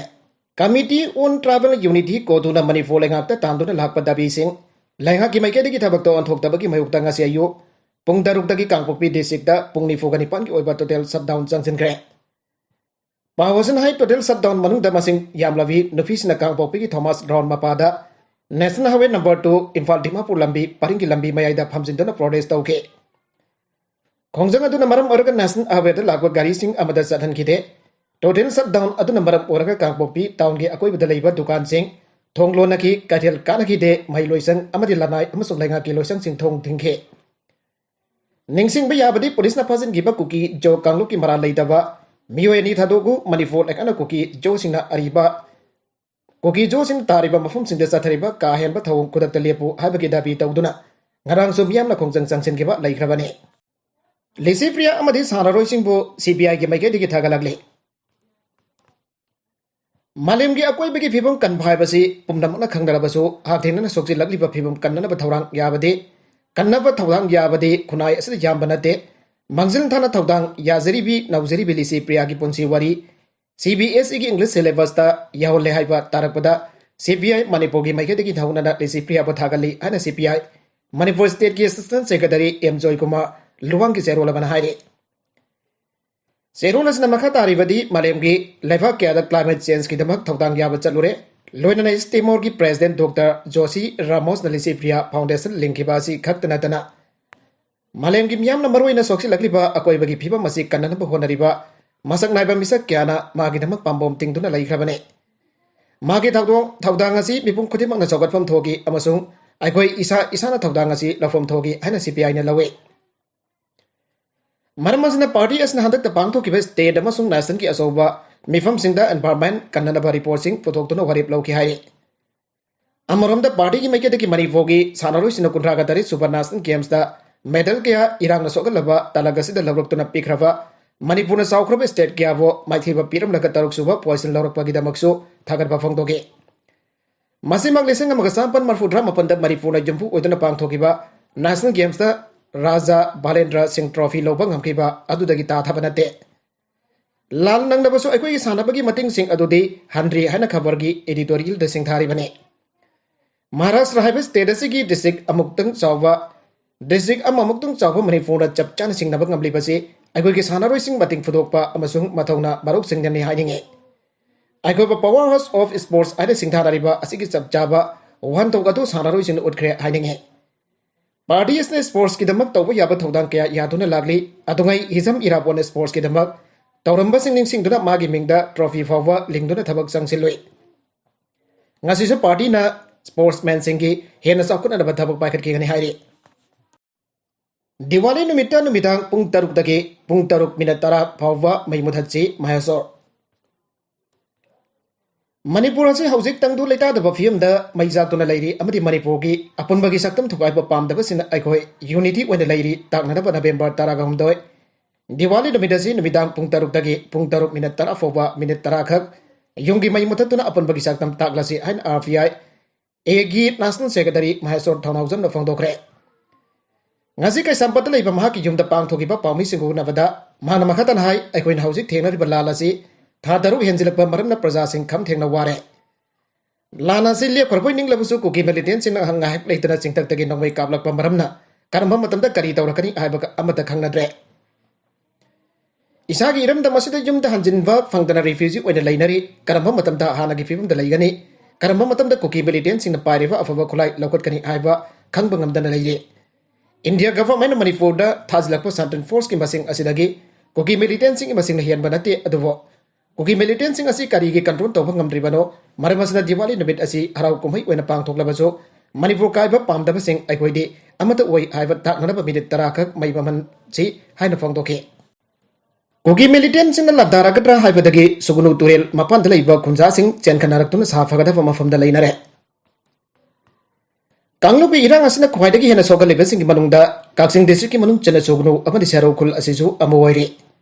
Committee on Tribal Unity ꯀꯣꯗꯨꯅ Manipur ꯂꯩꯉꯥꯛꯇ ꯇꯥꯟꯗꯨꯅ ꯂꯥꯛꯄ ꯗꯥꯕꯤꯁꯤꯡ ꯂꯩꯉꯥꯛꯀꯤ ꯃꯥꯏꯀꯩꯗꯒꯤ ꯊꯕꯛꯇꯣ ꯑꯣꯟꯊꯣꯛꯇꯕꯒꯤ ꯃꯥꯌꯣꯛꯇ ꯉꯁꯤ ꯑꯌꯨꯛ ꯄꯨꯡ ꯇꯔꯨꯛꯇꯒꯤ ꯀꯥꯡꯄꯣꯛꯄꯤ ꯗꯤꯁꯇ꯭ꯔꯤꯛꯇ ꯄꯨꯡ ꯅꯤꯐꯨꯒ ꯅꯤꯄꯥꯟꯒꯤ ꯑꯣꯏꯕ total shutdown ꯆꯪꯁꯤꯟꯈ꯭ꯔꯦ꯫ ꯄꯥꯎ ꯑꯁꯤꯅ ꯍꯥꯏ, total shutdown ꯃꯅꯨꯡꯗ ꯃꯁꯤꯡ ꯌꯥꯝꯂꯕꯤ ꯅꯨꯄꯤꯁꯤꯡꯅ ꯀꯥꯡꯄꯣꯛꯄꯤꯒꯤ ꯊꯣꯃꯥꯁ ꯒ꯭ꯔꯥꯎꯟ ꯃꯄꯥꯗ National Highway number two Imphal Dimapur ꯂꯝꯕꯤ ꯄꯔꯤꯡꯒꯤ ꯂꯝꯕꯤ ꯃꯌꯥꯏꯗ ꯐꯝꯖꯤꯟꯗꯨꯅ protest ꯇꯧꯈꯤ꯫ ꯈꯣꯡꯖꯪ ꯑꯗꯨꯅ ꯃꯔꯝ ꯑꯣꯏꯔꯒ National Highwayꯗ ꯂꯥꯛꯄ ꯒꯥꯔꯤꯁꯤꯡ ꯑꯃꯗ ꯆꯠꯍꯟꯈꯤꯗꯦ꯫ Total shutdown ꯑꯗꯨꯅ ꯃꯔꯝ ꯑꯣꯏꯔꯒ ꯀꯥꯡꯄꯣꯛꯄꯤ townꯒꯤ ꯑꯀꯣꯏꯕꯗ ꯂꯩꯕ ꯗꯨꯀꯥꯟꯁꯤꯡ ꯊꯣꯡ ꯂꯣꯟꯅꯈꯤ, ꯀꯩꯊꯦꯜ ꯀꯥꯅꯈꯤꯗꯦ, ꯃꯍꯩ ꯂꯣꯏꯁꯪ ꯑꯃꯗꯤ ꯂꯅꯥꯏ ꯑꯃꯁꯨꯡ ꯂꯩꯉꯥꯛꯀꯤ ꯂꯣꯏꯁꯪꯁꯤꯡ ꯊꯣꯡ ꯊꯤꯡꯈꯤ꯫ ꯅꯤꯡꯁꯤꯡꯕ ꯌꯥꯕꯗꯤ, ꯄꯨꯂꯤꯁꯅ ꯐꯥꯖꯤꯟꯈꯤꯕ ꯀꯨꯀꯤ ꯖꯣ ꯀꯥꯡꯂꯨꯞꯀꯤ ꯃꯔꯥꯜ ꯂꯩꯇꯕ ꯃꯤꯑꯣꯏ ꯑꯅꯤ ꯊꯥꯗꯣꯛꯎ, ꯃꯅꯤꯄꯨꯔ ꯂꯩꯉꯥꯛꯅ ꯀꯨꯀꯤ ꯖꯣꯁꯤꯡꯅ ꯑꯔꯤꯕ ꯀꯨꯀꯤ ꯖꯣꯁꯤꯡ ꯇꯥꯔꯤꯕ ꯃꯐꯝꯁꯤꯡꯗ ꯆꯠꯊꯔꯤꯕ ꯀꯥ ꯍꯦꯟꯕ ꯊꯧꯑꯣꯡ ꯈꯨꯗꯛꯇ ꯂꯦꯞꯄꯨ ꯍꯥꯏꯕꯒꯤ ꯗꯥꯕꯤ ꯇꯧꯗꯨꯅ ꯉꯔꯥꯡꯁꯨ ꯃꯤꯌꯥꯝꯅ ꯈꯣꯡꯖꯪ ꯆꯪꯁꯤꯟꯈꯤꯕ ꯂꯩꯈ꯭ꯔꯕꯅꯤ꯫ ꯂꯤꯁꯤꯄ꯭ꯔꯤꯌꯥ ꯑꯃꯗꯤ ꯁꯥꯟꯅꯔꯣꯏꯁꯤꯡꯕꯨ CBIꯒꯤ ꯃꯥꯏꯀꯩꯗꯒꯤ ꯊꯥꯒꯠꯂꯛꯂꯤ꯫ ꯃꯥꯂꯦꯝꯒꯤ ꯑꯀꯣꯏꯕꯒꯤ ꯐꯤꯕꯝ ꯀꯟꯕ ꯍꯥꯏꯕꯁꯤ ꯄꯨꯝꯅꯃꯛꯅ ꯈꯪꯅꯔꯕꯁꯨ, ꯍꯛꯊꯦꯡꯅꯅ ꯁꯣꯛꯆꯤꯜꯂꯛꯂꯤꯕ ꯐꯤꯕꯝ ꯀꯟꯅꯅꯕ ꯊꯧꯔꯥꯡ ꯌꯥꯕꯗꯤ, ꯀꯟꯅꯕ ꯊꯧꯗꯥꯡ ꯌꯥꯕꯗꯤ ꯈꯨꯟꯅꯥꯏ ꯑꯁꯤꯗ ꯌꯥꯝꯕ ꯅꯠꯇꯦ꯫ ꯃꯥꯡꯖꯤꯜ ꯊꯥꯅ ꯊꯧꯗꯥꯡ ꯌꯥꯖꯔꯤꯕꯤ ꯅꯧꯖꯔꯤꯕꯤ ꯂꯤꯁꯤꯄ꯭ꯔꯤꯌꯥꯒꯤ ꯄꯨꯟꯁꯤ ꯋꯥꯔꯤ CBSEꯒꯤ English syllabusꯇ ꯌꯥꯎꯍꯜꯂꯦ ꯍꯥꯏꯕ ꯇꯥꯔꯛꯄꯗ, CBI ꯃꯅꯤꯄꯨꯔꯒꯤ ꯃꯥꯏꯀꯩꯗꯒꯤ ꯍꯧꯅꯅ ꯂꯤꯁꯤꯄ꯭ꯔꯤꯌꯥꯕꯨ ꯊꯥꯒꯠꯂꯤ ꯍꯥꯏꯅ CBI ꯃꯅꯤꯄꯨꯔ stateꯀꯤ Assistant Secretary ꯑꯦꯝ ꯖꯣꯏꯀꯨꯃꯥꯔ ꯂꯨꯋꯥꯡꯒꯤ ꯆꯦꯔꯣꯜ ꯑꯃꯅ ꯍꯥꯏꯔꯤ꯫ ꯆꯦꯔꯣꯜ ꯑꯁꯤꯅ ꯃꯈꯥ ꯇꯥꯔꯤꯕꯗꯤ, ꯃꯥꯂꯦꯝꯒꯤ ꯂꯩꯕꯥꯛ ꯀꯌꯥꯗ climate changeꯀꯤꯗꯃꯛ ꯊꯧꯗꯥꯡ ꯌꯥꯕ ꯆꯠꯂꯨꯔꯦ꯫ ꯂꯣꯏꯅꯅ East Timorꯒꯤ President Doctor Josy Ramosꯅ Licypriya Foundation ꯂꯤꯡꯈꯤꯕ ꯑꯁꯤ ꯈꯛꯇ ꯅꯠꯇꯅ, ꯃꯥꯂꯦꯝꯒꯤ ꯃꯤꯌꯥꯝꯅ ꯃꯔꯨꯑꯣꯏꯅ ꯁꯣꯛꯆꯤꯜꯂꯛꯂꯤꯕ ꯑꯀꯣꯏꯕꯒꯤ ꯐꯤꯕꯝ ꯑꯁꯤ ꯀꯟꯅꯅꯕ ꯍꯣꯠꯅꯔꯤꯕ ꯃꯁꯛ ꯅꯥꯏꯕ ꯃꯤꯁꯛ ꯀꯌꯥꯅ ꯃꯥꯒꯤꯗꯃꯛ ꯄꯥꯝꯕꯣꯝ ꯇꯤꯡꯗꯨꯅ ꯂꯩꯈ꯭ꯔꯕꯅꯤ꯫ ꯃꯥꯒꯤ ꯊꯧꯗꯣꯡ-, ꯊꯧꯗꯥꯡ ꯑꯁꯤ ꯃꯤꯄꯨꯝ ꯈꯨꯗꯤꯡꯃꯛꯅ ꯆꯥꯎꯈꯠꯐꯝ ꯊꯣꯛꯏ ꯑꯃꯁꯨꯡ ꯑꯩꯈꯣꯏ ꯏꯁꯥ ꯏꯁꯥꯅ ꯊꯧꯗꯥꯡ ꯑꯁꯤ ꯂꯧꯐꯝ ꯊꯣꯛꯏ ꯍꯥꯏꯅ CBIꯅ ꯂꯧꯏ꯫ ꯃꯔꯝ ꯑꯁꯤꯅ, party ꯑꯁꯤꯅ ꯍꯟꯗꯛꯇ ꯄꯥꯡꯊꯣꯛꯈꯤꯕ state ꯑꯃꯁꯨꯡ nationꯒꯤ ꯑꯆꯧꯕ ꯃꯤꯐꯝꯁꯤꯡꯗ environment ꯀꯟꯅꯅꯕ reportꯁꯤꯡ ꯄꯨꯊꯣꯛꯇꯨꯅ ꯋꯥꯔꯦꯞ ꯂꯧꯈꯤ ꯍꯥꯏꯔꯤ꯫ ꯑꯃꯔꯣꯝꯗ, partyꯒꯤ ꯃꯥꯏꯀꯩꯗꯒꯤ ꯃꯅꯤꯄꯨꯔꯒꯤ ꯁꯥꯟꯅꯔꯣꯏꯁꯤꯡꯅ ꯀꯨꯟꯊ꯭ꯔꯥꯒ ꯇꯔꯦꯠ ꯁꯨꯕ national gamesꯇ medal ꯀꯌꯥ ꯏꯔꯥꯡꯅ ꯁꯣꯛꯍꯜꯂꯕ ꯇꯥꯂꯛ ꯑꯁꯤꯗ ꯂꯧꯔꯛꯇꯨꯅ ꯄꯤꯈ꯭ꯔꯕ ꯃꯅꯤꯄꯨꯔꯅ ꯆꯥꯎꯈ꯭ꯔꯕ state ꯀꯌꯥꯕꯨ ꯃꯥꯏꯊꯤꯕ ꯄꯤꯔꯝꯂꯒ ꯇꯔꯨꯛ ꯁꯨꯕ position ꯂꯧꯔꯛꯄꯒꯤꯗꯃꯛꯁꯨ ꯊꯥꯒꯠꯄ ꯐꯣꯡꯗꯣꯛꯈꯤ꯫ ꯃꯁꯤꯃꯛ ꯂꯤꯁꯤꯡ ꯑꯃꯒ ꯆꯥꯃꯥꯄꯟ ꯃꯔꯤꯐꯨꯇꯔꯥ ꯃꯥꯄꯟꯗ ꯃꯅꯤꯄꯨꯔꯅ ꯌꯨꯝꯐꯨ ꯑꯣꯏꯗꯨꯅ ꯄꯥꯡꯊꯣꯛꯈꯤꯕ National Gamesꯇ ꯔꯥꯖꯥ ꯕꯥꯂꯦꯟꯗ꯭ꯔ ꯁꯤꯡ trophy ꯂꯧꯕ ꯉꯝꯈꯤꯕ ꯑꯗꯨꯗꯒꯤ ꯇꯥꯊꯕ ꯅꯠꯇꯦ꯫ ꯂꯥꯟ ꯅꯪꯂꯕꯁꯨ ꯑꯩꯈꯣꯏꯒꯤ ꯁꯥꯟꯅꯕꯒꯤ ꯃꯇꯤꯡꯁꯤꯡ ꯑꯗꯨꯗꯤ ꯍꯟꯗ꯭ꯔꯤ ꯍꯥꯏꯅ ꯈꯕꯔꯒꯤ editorialꯗ ꯁꯤꯡꯊꯥꯔꯤꯕꯅꯤ꯫ ꯃꯍꯥꯔꯥꯁꯇ꯭ꯔ ꯍꯥꯏꯕ state ꯑꯁꯤꯒꯤ district ꯑꯃꯨꯛꯇꯪ ꯆꯥꯎꯕ, district ꯑꯃꯃꯨꯛꯇꯪ ꯆꯥꯎꯕ ꯃꯅꯤꯄꯨꯔꯅ ꯆꯞ ꯆꯥꯅ ꯁꯤꯡꯅꯕ ꯉꯝꯂꯤꯕꯁꯤ ꯑꯩꯈꯣꯏꯒꯤ ꯁꯥꯟꯅꯔꯣꯏꯁꯤꯡ ꯃꯇꯤꯡ ꯐꯨꯗꯣꯛꯄ ꯑꯃꯁꯨꯡ ꯃꯊꯧꯅꯥ ꯃꯔꯨꯞꯁꯤꯡꯅꯅꯤ ꯍꯥꯏꯅꯤꯡꯏ꯫ ꯑꯩꯈꯣꯏꯕꯨ power house of sports ꯍꯥꯏꯅ ꯁꯤꯡꯊꯥꯅꯔꯤꯕ ꯑꯁꯤꯒꯤ ꯆꯞ ꯆꯥꯕ ꯋꯥꯍꯟꯊꯣꯛ ꯑꯗꯨ ꯁꯥꯟꯅꯔꯣꯏꯁꯤꯡꯅ ꯎꯠꯈ꯭ꯔꯦ ꯍꯥꯏꯅꯤꯡꯏ꯫ Party ꯑꯁꯤꯅ sportsꯀꯤꯗꯃꯛ ꯇꯧꯕ ꯌꯥꯕ ꯊꯧꯗꯥꯡ ꯀꯌꯥ ꯌꯥꯗꯨꯅ ꯂꯥꯛꯂꯤ꯫ ꯑꯗꯨꯉꯩ ꯍꯤꯖꯝ ꯏꯔꯥꯕꯣꯟꯅ sportsꯀꯤꯗꯃꯛ ꯇꯧꯔꯝꯕꯁꯤꯡ ꯅꯤꯡꯁꯤꯡꯗꯨꯅ ꯃꯥꯒꯤ ꯃꯤꯡꯗ trophy ꯐꯥꯎꯕ ꯂꯤꯡꯗꯨꯅ ꯊꯕꯛ ꯆꯪꯁꯤꯜꯂꯨꯏ꯫ ꯉꯁꯤꯁꯨ partyꯅ sportsmanꯁꯤꯡꯒꯤ ꯍꯦꯟꯅ ꯆꯥꯎꯈꯠꯅꯅꯕ ꯊꯕꯛ ꯄꯥꯏꯈꯠꯈꯤꯒꯅꯤ ꯍꯥꯏꯔꯤ꯫ ꯗꯤꯋꯥꯂꯤ ꯅꯨꯃꯤꯠꯇ ꯅꯨꯃꯤꯗꯥꯡ ꯄꯨꯡ ꯇꯔꯨꯛꯇꯒꯤ ꯄꯨꯡ ꯇꯔꯨꯛ minute ꯇꯔꯥ ꯐꯥꯎꯕ ꯃꯩ ꯃꯨꯊꯠꯁꯤ, ꯃꯍꯦꯁꯣꯔ꯫ ꯃꯅꯤꯄꯨꯔ ꯑꯁꯤ ꯍꯧꯖꯤꯛ ꯇꯪꯗꯨ ꯂꯩꯇꯥꯗꯕ ꯐꯤꯕꯝꯗ ꯃꯩ ꯆꯥꯛꯇꯨꯅ ꯂꯩꯔꯤ ꯑꯃꯗꯤ ꯃꯅꯤꯄꯨꯔꯒꯤ ꯑꯄꯨꯟꯕꯒꯤ ꯁꯛꯇꯝ ꯊꯨꯒꯥꯏꯕ ꯄꯥꯝꯗꯕꯁꯤꯡꯅ ꯑꯩꯈꯣꯏ unity ꯑꯣꯏꯅ ꯂꯩꯔꯤ꯫ ꯇꯥꯛꯅꯅꯕ ꯅꯕꯦꯝꯕꯔ ꯇꯔꯥꯒ ꯍꯨꯝꯗꯣꯏ, ꯗꯤꯋꯥꯂꯤ ꯅꯨꯃꯤꯠ ꯑꯁꯤ ꯅꯨꯃꯤꯗꯥꯡ ꯄꯨꯡ ꯇꯔꯨꯛꯇꯒꯤ ꯄꯨꯡ ꯇꯔꯨꯛ minute ꯇꯔꯥ ꯐꯥꯎꯕ minute ꯇꯔꯥ ꯈꯛ ꯌꯨꯝꯒꯤ ꯃꯩ ꯃꯨꯊꯠꯇꯨꯅ ꯑꯄꯨꯟꯕꯒꯤ ꯁꯛꯇꯝ ꯇꯥꯛꯂꯁꯤ ꯍꯥꯏꯅ RPIAꯒꯤ National Secretary ꯃꯍꯦꯁꯣꯔ ꯊꯧꯅꯥꯎꯖꯝꯅ ꯐꯣꯡꯗꯣꯛꯈ꯭ꯔꯦ꯫ ꯉꯁꯤ ꯀꯩꯁꯥꯝꯄꯥꯠꯇ ꯂꯩꯕ ꯃꯍꯥꯛꯀꯤ ꯌꯨꯝꯗ ꯄꯥꯡꯊꯣꯛꯈꯤꯕ ꯄꯥꯎꯃꯤꯁꯤꯡꯒ ꯎꯅꯕꯗ ꯃꯍꯥꯛꯅ ꯃꯈꯥ ꯇꯥꯅ ꯍꯥꯏ, ꯑꯩꯈꯣꯏꯅ ꯍꯧꯖꯤꯛ ꯊꯦꯡꯅꯔꯤꯕ ꯂꯥꯟ ꯑꯁꯤ ꯊꯥ ꯇꯔꯨꯛ ꯍꯦꯟꯖꯤꯜꯂꯛꯄ ꯃꯔꯝꯅ ꯄ꯭ꯔꯖꯥꯁꯤꯡ ꯈꯝ ꯊꯦꯡꯅ ꯋꯥꯔꯦ꯫ ꯂꯥꯟ ꯑꯁꯤ ꯂꯦꯞꯈ꯭ꯔꯕꯣꯏ ꯅꯤꯡꯂꯕꯁꯨ ꯀꯨꯀꯤ militantꯁꯤꯡꯅ ꯉꯥꯏꯍꯥꯛ ꯂꯩꯇꯅ ꯆꯤꯡꯊꯛꯇꯒꯤ ꯅꯣꯡꯃꯩ ꯀꯥꯞꯂꯛꯄ ꯃꯔꯝꯅ ꯀꯔꯝꯕ ꯃꯇꯝꯗ ꯀꯔꯤ ꯇꯧꯔꯛꯀꯅꯤ ꯍꯥꯏꯕ ꯑꯃꯠꯇ ꯈꯪꯅꯗ꯭ꯔꯦ꯫ ꯏꯁꯥꯒꯤ ꯏꯔꯝꯗꯝ ꯑꯁꯤꯗ ꯌꯨꯝꯗ ꯍꯟꯖꯤꯟꯕ ꯐꯪꯗꯅ refugee ꯑꯣꯏꯅ ꯂꯩꯅꯔꯤ꯫ ꯀꯔꯝꯕ ꯃꯇꯝꯗ ꯍꯥꯟꯅꯒꯤ ꯐꯤꯕꯝꯗ ꯂꯩꯒꯅꯤ, ꯀꯔꯝꯕ ꯃꯇꯝꯗ ꯀꯨꯀꯤ militantꯁꯤꯡꯅ ꯄꯥꯏꯔꯤꯕ ꯑꯐꯕ ꯈꯨꯠꯂꯥꯏ ꯂꯧꯈꯠꯀꯅꯤ ꯍꯥꯏꯕ ꯈꯪꯕ ꯉꯝꯗꯅ ꯂꯩꯔꯤ꯫ India governmentꯅ ꯃꯅꯤꯄꯨꯔꯗ ꯊꯥꯖꯤꯜꯂꯛꯄ Sentinel Forceꯀꯤ ꯃꯁꯤꯡ ꯑꯁꯤꯗꯒꯤ ꯀꯨꯀꯤ militantꯁꯤꯡꯒꯤ ꯃꯁꯤꯡꯅ ꯍꯦꯟꯕ ꯅꯠꯇꯦ꯫ ꯑꯗꯨꯕꯨ ꯀꯨꯀꯤ militantꯁꯤꯡ ꯑꯁꯤ ꯀꯔꯤꯒꯤ control ꯇꯧꯕ ꯉꯝꯗ꯭ꯔꯤꯕꯅꯣ? ꯃꯔꯝ ꯑꯁꯤꯅ ꯗꯤꯋꯥꯂꯤ ꯅꯨꯃꯤꯠ ꯑꯁꯤ ꯍꯔꯥꯎ ꯀꯨꯝꯍꯩ ꯑꯣꯏꯅ ꯄꯥꯡꯊꯣꯛꯂꯕꯁꯨ ꯃꯅꯤꯄꯨꯔ ꯀꯥꯏꯕ ꯄꯥꯝꯗꯕꯁꯤꯡ ꯑꯩꯈꯣꯏꯗꯤ ꯑꯃꯠꯇ ꯑꯣꯏ ꯍꯥꯏꯕ ꯇꯥꯛꯅꯅꯕ minute ꯇꯔꯥ ꯈꯛ ꯃꯩ ꯃꯝꯍꯟꯁꯤ ꯍꯥꯏꯅ ꯐꯣꯡꯗꯣꯛꯈꯤ꯫ ꯀꯨꯀꯤ militantꯁꯤꯡꯅ ꯂꯥꯟꯗꯥꯔꯛꯀꯗ꯭ꯔꯥ ꯍꯥꯏꯕꯗꯒꯤ ꯁꯨꯒꯅꯨ ꯇꯨꯔꯦꯜ ꯃꯄꯥꯟꯗ ꯂꯩꯕ ꯈꯨꯟꯖꯥꯁꯤꯡ ꯆꯦꯟꯈꯠꯅꯔꯛꯇꯨꯅ ꯁꯥ ꯐꯒꯗꯕ ꯃꯐꯝꯗ ꯂꯩꯅꯔꯦ꯫ ꯀꯥꯡꯂꯨꯞꯀꯤ ꯏꯔꯥꯡ ꯑꯁꯤꯅ ꯈ꯭ꯋꯥꯏꯗꯒꯤ ꯍꯦꯟꯅ ꯁꯣꯛꯍꯜꯂꯤꯕꯁꯤꯡꯒꯤ ꯃꯅꯨꯡꯗ ꯀꯛꯆꯤꯡ districtꯀꯤ ꯃꯅꯨꯡ ꯆꯟꯅ ꯁꯨꯒꯅꯨ ꯑꯃꯗꯤ ꯁꯦꯔꯧ ꯈꯨꯜ ꯑꯁꯤꯁꯨ ꯑꯃ ꯑꯣꯏꯔꯤ꯫